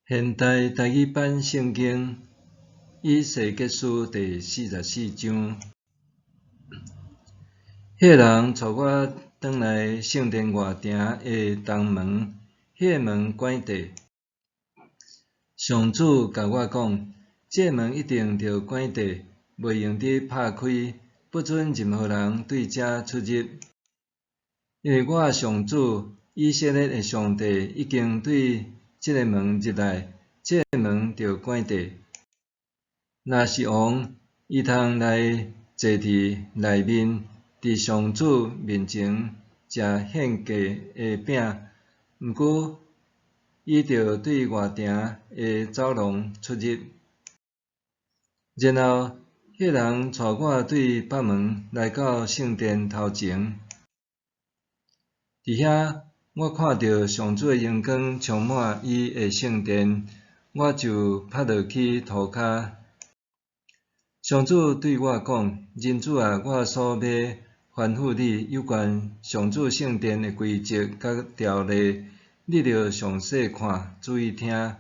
現代台語版聖經以西結書第四十四章。彼個人帶我轉來聖殿外埕的東門，彼个門關著。上主共我講：這門一定著關著，袂用得拍開，不准任何人對遮出入。因為我上主以色列的上帝已經對這个門入來，這个門著關著。若是王，伊通來坐佇內面，佇上主面前食獻祭的餅，毋過伊著對外埕的走廊出入。然後，彼人帶我對北門來到聖殿頭前，佇遐我看著上主的榮光充滿伊的聖殿，我就趴落去塗跤。上主對我講：人子啊，我所欲吩咐你有關上主聖殿的規則佮條例，你著詳細看，注意聽，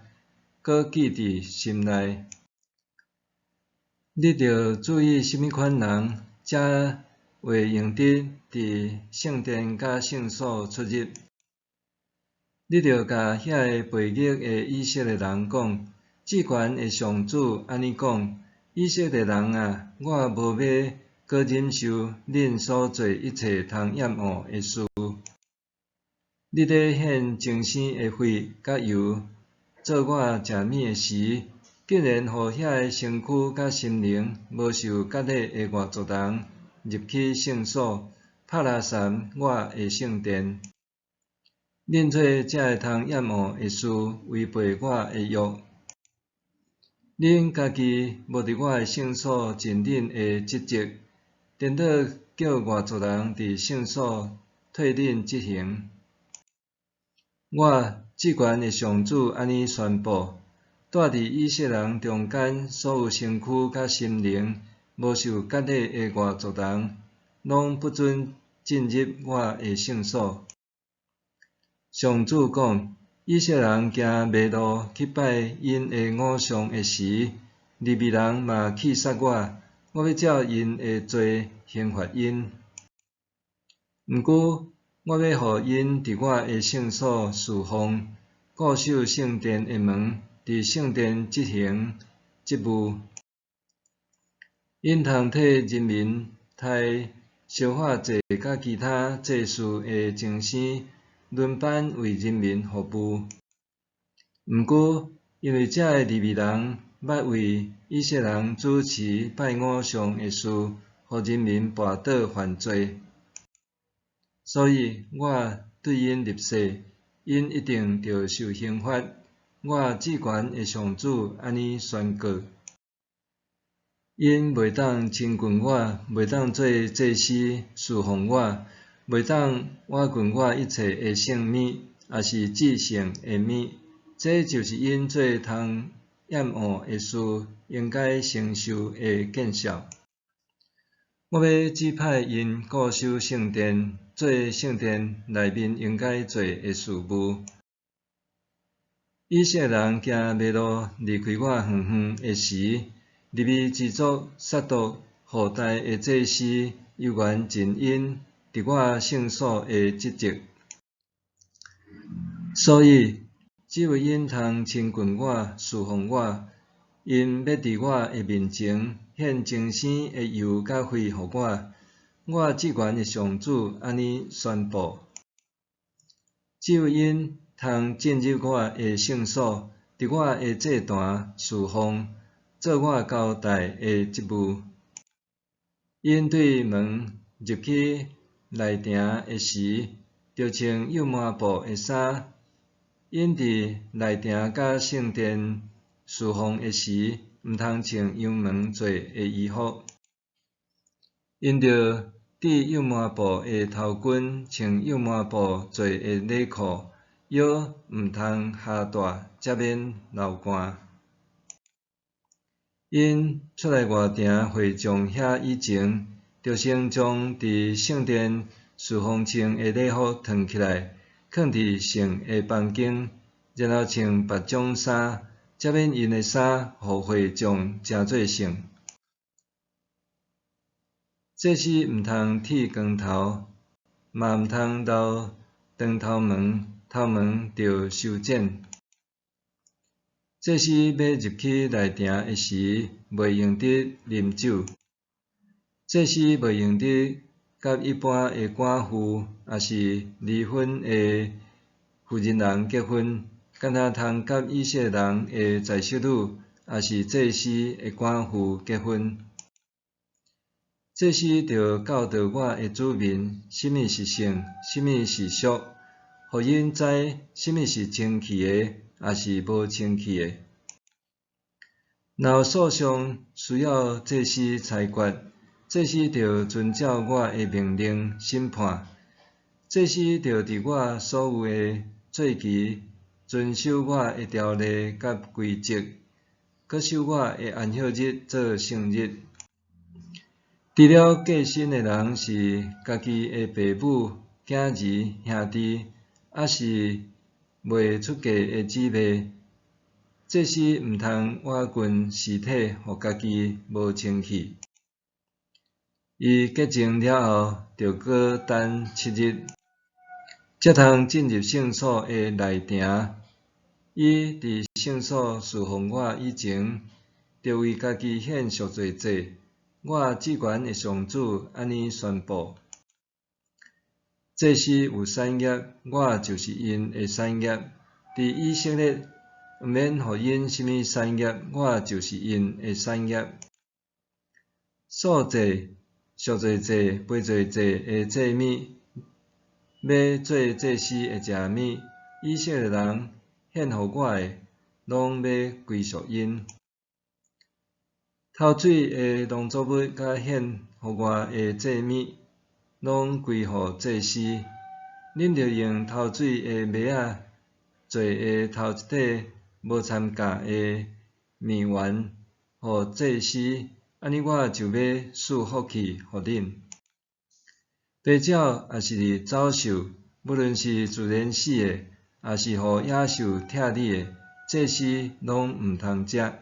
閣記佇心內。你著注意啥物款人才會用得佇聖殿佮聖所出入。你著共遐个背逆的以色列人講：至懸的上主按呢講：以色列人啊，我無欲閣忍受恁所做一切通厭惡的事。你咧獻精牲的血佮油，做我食物的時，竟然予遐个身軀佮心靈無受割禮的外族人入去聖所，拍垃圾我的聖殿。恁做這个通厭惡的事，違背我的約。恁家己無佇我的聖所盡恁的職責，顛倒叫外族人佇聖所替恁執行。我至懸的上主按呢宣布：住佇以色列人中間所有身軀佮心靈無受割禮的外族人，攏不准進入我的聖所。上主講：以色列人行迷路去拜𪜶的偶像的時，利未人嘛棄殺我，我欲照𪜶的罪刑罰𪜶。毋過，我欲予𪜶佇我的聖所事奉，固守聖殿的門，佇聖殿執行職務。𪜶通替人民刣燒化祭佮其他祭祀的精牲，輪班為人民服務。毋過，因為這个利未人捌為以色列人主持拜偶像的事，予人民跋倒犯罪，所以我對𪜶立誓，𪜶一定著受刑罰。我至懸的上主按呢宣告。𪜶袂當親近我，袂當做祭司事奉我，袂當倚近我一切的聖物，抑是至聖的物。這就是𪜶做通厭惡的事，應該承受的見效。我欲指派𪜶固守聖殿，做聖殿內面應該做的事務。以色列人行迷路離開我遠遠的時，利未支族撒督後代的祭司猶原盡𪜶佇我聖所的職責。所以，只有𪜶通親近我、事奉我，𪜶欲佇我的面前獻精牲的油佮血予我，我至懸的上主按呢宣布。只有𪜶通進入我的聖所，佇我的祭壇事奉，做我交代的職務。𪜶對門入去內埕的時，著穿幼麻布的衫。𪜶佇內埕佮聖殿事奉的時，毋通穿羊毛做的衣服。𪜶著戴幼麻布的頭巾，穿幼麻布做的內褲，腰毋通繫帶，才免流汗。𪜶出來外埕會眾遐以前，著先將佇聖殿事奉穿的禮服脫起來，囥佇聖的房間，然後穿別種衫，才免𪜶的衫予會眾成做聖。祭司毋通剃光頭，嘛毋通留長頭毛，頭毛著修剪。祭司欲入去內埕的時，袂用得啉酒。祭司袂用得佮一般的寡婦，抑是離婚的婦人人結婚，干焦通佮以色列人的宰室女，抑是祭司的寡婦結婚。祭司著教導我的子民，啥物是聖，啥物是俗，予𪜶知啥物是清氣的，抑是無清氣的。若有訴訟需要祭司裁決，祭司著遵照我的命令審判。祭司著佇我所有的祭期遵守我的條例佮規則，閣守我的安息日做聖日。除了過身的人是家己的爸母、囝兒、兄弟，抑是未出嫁的姊妹，祭司毋通倚近屍體，予家己無清氣。伊潔淨了後，著閣等7日，才通進入聖所的內埕。伊佇聖所事奉我以前，著為家己獻贖罪祭。我至懸的上主按呢宣布：祭司有產業，我就是𪜶的產業。佇以色列，毋免予𪜶啥物產業，我就是𪜶的產業。素祭、贖罪祭、賠罪祭的祭物，欲做祭司會食物，以色列人獻予我的，攏欲歸屬𪜶。頭水的農作物佮獻予我的祭物，攏歸予祭司。恁著用頭水的麥仔做的頭一塊無摻酵的麵圓，予祭司，按呢我就欲賜福氣予恁。飛鳥抑是走獸，無論是自然死的，抑是予野獸拆你的，祭司攏毋通食。